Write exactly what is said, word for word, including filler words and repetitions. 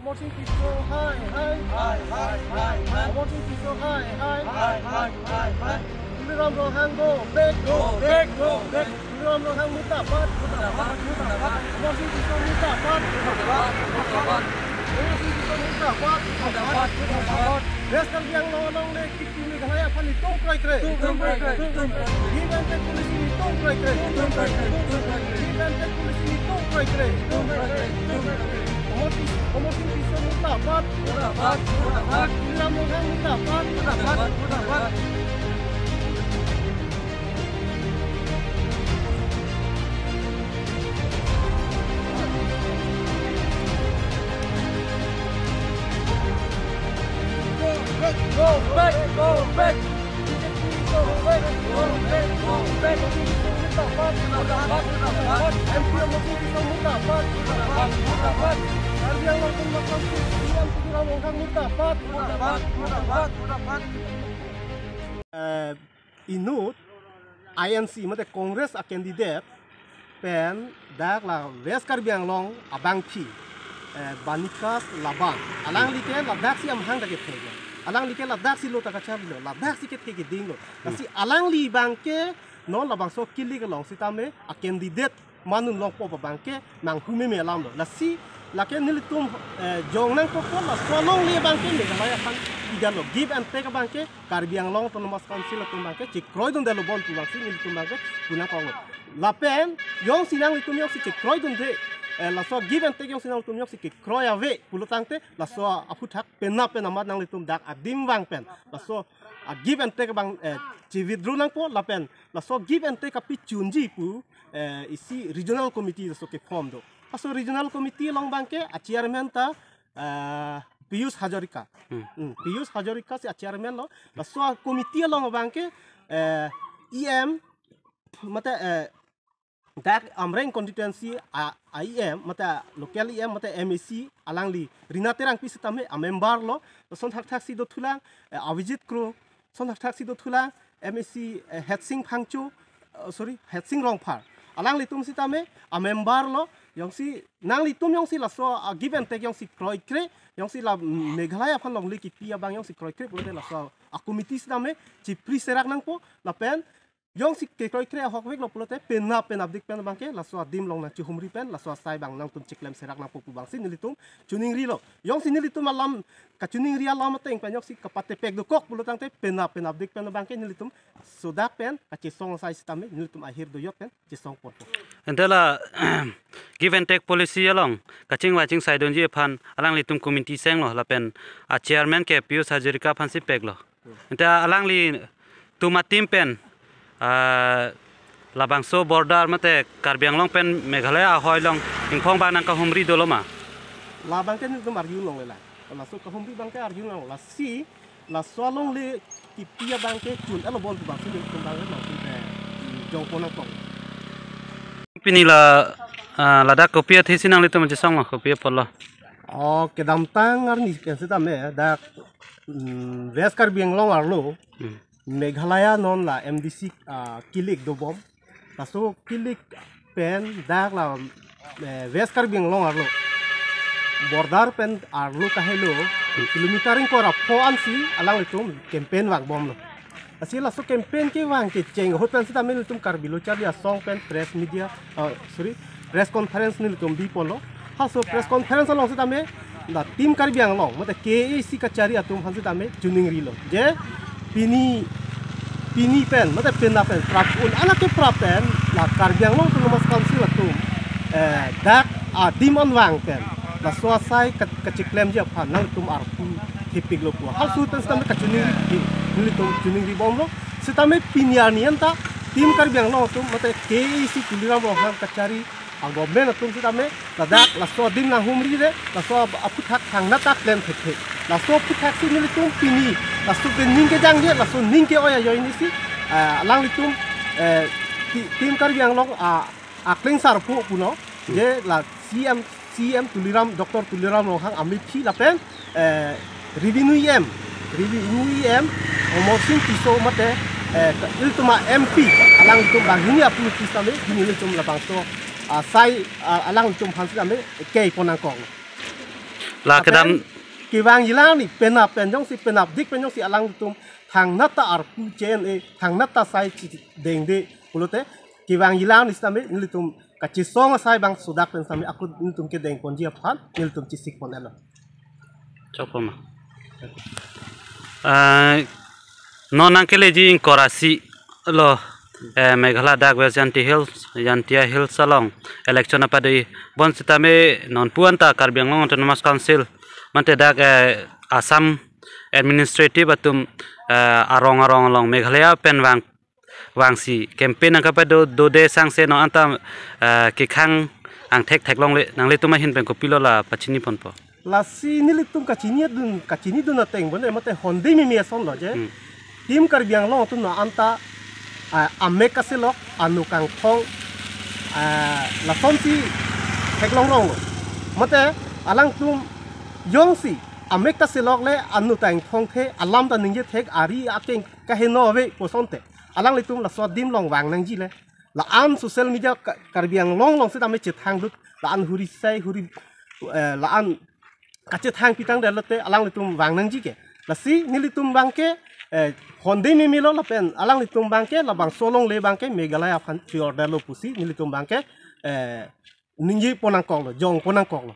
Amarsing Tisso hai hai. Hai, hai, hai, hai. Amarsing Tisso hai hai. Hai, hai, hai, hai. Tuliram Ronghang go back. Go back, go back. Tuliram Ronghang murdabat. Murdabat, murdabat. Amarsing Tisso murdabat. Murdabat, murdabat. Amarsing Tisso murdabat. Murdabat, murdabat. West Karbi Anglong along le kipi Meghalaya aphan itum kroikre. Itum kroikre, itum kroikre. Give and take policy itum kroikre. Itum kroikre, itum kroikre. Give and take policy itum kroikre. Itum kroikre, itum kroikre. Amarsing, Amarsing Tisso murdabat. Murdabat, murdabat. Tuliram Ronghang murdabat. Murdabat, murdabat. Go back, go back. Go back, go back, go back. M P Amarsing Tisso murdabat. Murdabat, murdabat. Karbi Anglong Autonomous Council C E M Tuliram Ronghang murdabat. Murdabat, murdabat, murdabat. Eh, inut I N C, mate Congress a candidate pen dak la West Karbi Anglong abangpi, eh, Banikas Labang. Alangli ke ladaksi amahang ta kethek lo. Alangli ke ladaksi lo ta kacharli lo. Ladaksi kethek keding lo. Lasi alangli abangke non labangso kilik along sitame a candidate manun longpo abangke nanghu meme alam lo. Lasi lake nelitum, eh, jong nangkokpo laso alongle abangke Meghalaya aphan pidetlo. Give and take abangke Karbi Anglong Autonomous Council atum abangke chekroidundetlo bon pu abangsi nelitum abangke pu nangkoklo. Lapen jongsi nanglitum jongsi chekroidunde, eh, laso give and take jongsi nanglitum jongsi kekroi ave pulo tangte laso aphuthak penap pen amat nanglitum dak adim vang pen laso a give and take abang, eh, che-withdraw nangpo lapen laso give and take kapichunji pu, eh, isi regional committee laso ke-form do. Laso regional committee along abangke a chairman ta, eh, Piyush Hazarika. Hmm. Hmm, Piyush Hazarika si a chairman lo. Laso a committee along abangke, eh, E M, mate, eh, dak Amreng constituency a, a E M, mate local E M, mate M A C, alangli Rina Terangpi sitame a member lo. Lason thakthaksi dothulang, eh, Abhijit Kro, lason thakthaksi dothulang, M A C, eh, Hetsing Phangcho, eh, sorry, Hetsing Rongphar. Alanglitum sitame a member lo, jongsi nanglitum jongsi laso a give and take jongsi kroikre, jongsi la Meghalaya aphan longle kipi abang jongsi kroikre pulote laso a committee sitame chepri serak nangpo lapen jongsi kekroikre ahokvek lo pulote penap penapdik pen abangke laso adim along nangchehumri pen laso asai abang nangtum chiklem serak nangpo pu abangsi nelitum choningri lo. Jongsi nelitum alam kachoningri alam ateng pen jongsi kapatepek dokok pulo tangte penap penapdik pen abangke nelitum sodak pen kachesong asai sitame nelitum ahir doyot pen chesong ponpo. Ante la give and take policy along kachingvai chingsaidunji aphan alanglitum committee senglo lapen a chairman ke Piyush Hazarika aphansi peklo. Ante alanglitum a team pen, ah, labangso border mate Karbi Anglong pen Meghalaya ahoi along ingphong abang nangkahumri dolo ma? Labangke nelitum arjulongle la. Laso kahumri abangke arjulong lasi laso alongle kipi abangke chun elo bon pu abangsi nelitum abangke nangtum, eh, jongpon nangkok. Pini la, ah, ladak kopi athesi nanglitum chesong ma, kopi apotlo? Oh, kedamtang arni pen sitame dak, mm, West Karbi Anglong arlo, hmm, Meghalaya non la M D C, ah, kilik dobom. Laso kilik pen dak la, eh, West Karbi Anglong arlo border pen arlo kahelo kilometer ingkoi ra pho ansi alanglitum campaign vangbomlo. Lasi laso campaign kevang kecheng ahut pen sitame nelitum Karbi Lo Charli Asong pen press media, ah, sorry, press conference nelitum biponlo. Halaso press conference along sitame la Team Karbi Anglong mate K A A C kachari atum aphan sitame choningrilo je pini, pini pen mate penap pen prap un anak ke prap pen la Karbi Anglong Autonomous Council atum, eh, dak adim anvang pen laso asai ka-, kachiklemji aphan nangtum arpu thepiklo pu halaso ahut pen sitame kachoningri, nelitum choningribomlo. Sitame pini arni anta Team Karbi Anglong atum mate K A A C Tuliram Ronghang kachari a-government atum sitame ladak laso adim nanghumri le laso ap-, aphuthak thangnatta klem thekthe. Laso aphuthaksi nelitum pini laso ke ning kejangje, laso ning ke-oi ajoinesi, ah, alanglitum, eh, ti-, Team Karbi Anglong a, aklengsarpo puno je la C M, C M Tuliram, Doctor Tuliram Ronghang amethi lapen, eh, Revenue E M, Revenue E M Amarsing Tisso mate, eh, ilitum a-M P, alanglitum banghini aphuthak sitame pini ilitum labangso, ah, asai, ah, alanglitum aphan sitame keipon nangkok. La kedam kevangji lang ni penap pen jongsi penapdik pen jongsi alangtum thangnat ta arpu che-en-e, thangnat ta sai chidengde pulote kevangji lang ni sitame nelitum kachesong asai bang sudak pen sitame akut nelitum kedengponji aphan nelitum chesikpon-etlo. Chokpoma. Ah, non nangkeleji ingkoi ra isi lo, eh, Meghalaya dak West Jaintia Hills, Jaintia Hills along election apado-i, bonsitame nonpu anta Karbi Anglong Autonomous Council mate dak, eh, Assam administrative atum, eh, arong arong along Meghalaya pen vang vangsi campaign nangkapado dode sangse non anta, eh, kekhang angthek theklongle, nanglitum ahin pen kopilo la pachiniponpo? Lasi nelitum kachinidun, kachinidun ateng bon, eh, mate honde mimi asonlo je. Hmm. Team Karbi Anglong atum non anta, ah, amek kaselok, anu kangthong, ah, lasonsi theklonglonglo. Mate alangtum jongsi amek kaselok le anu ta ingthongthe, alam ta ningje thek, ari akeng kaheno ave pu asonte alanglitum laso adim along vang nangji le. La-an social media Ka-, Karbi Anglong along sitame chethangdut, la-an huri sai huri, eh, la-an kachethang pitang detlote alanglitum vang nangji ke. Lasi nelitum abangke, eh, honde mimilo lapen alanglitum abangke labangso alongle abangke Meghalaya aphan choi-ordetlo pusi nelitum abangke, eh, ningjepon nangkoklo, jongpon nangkoklo.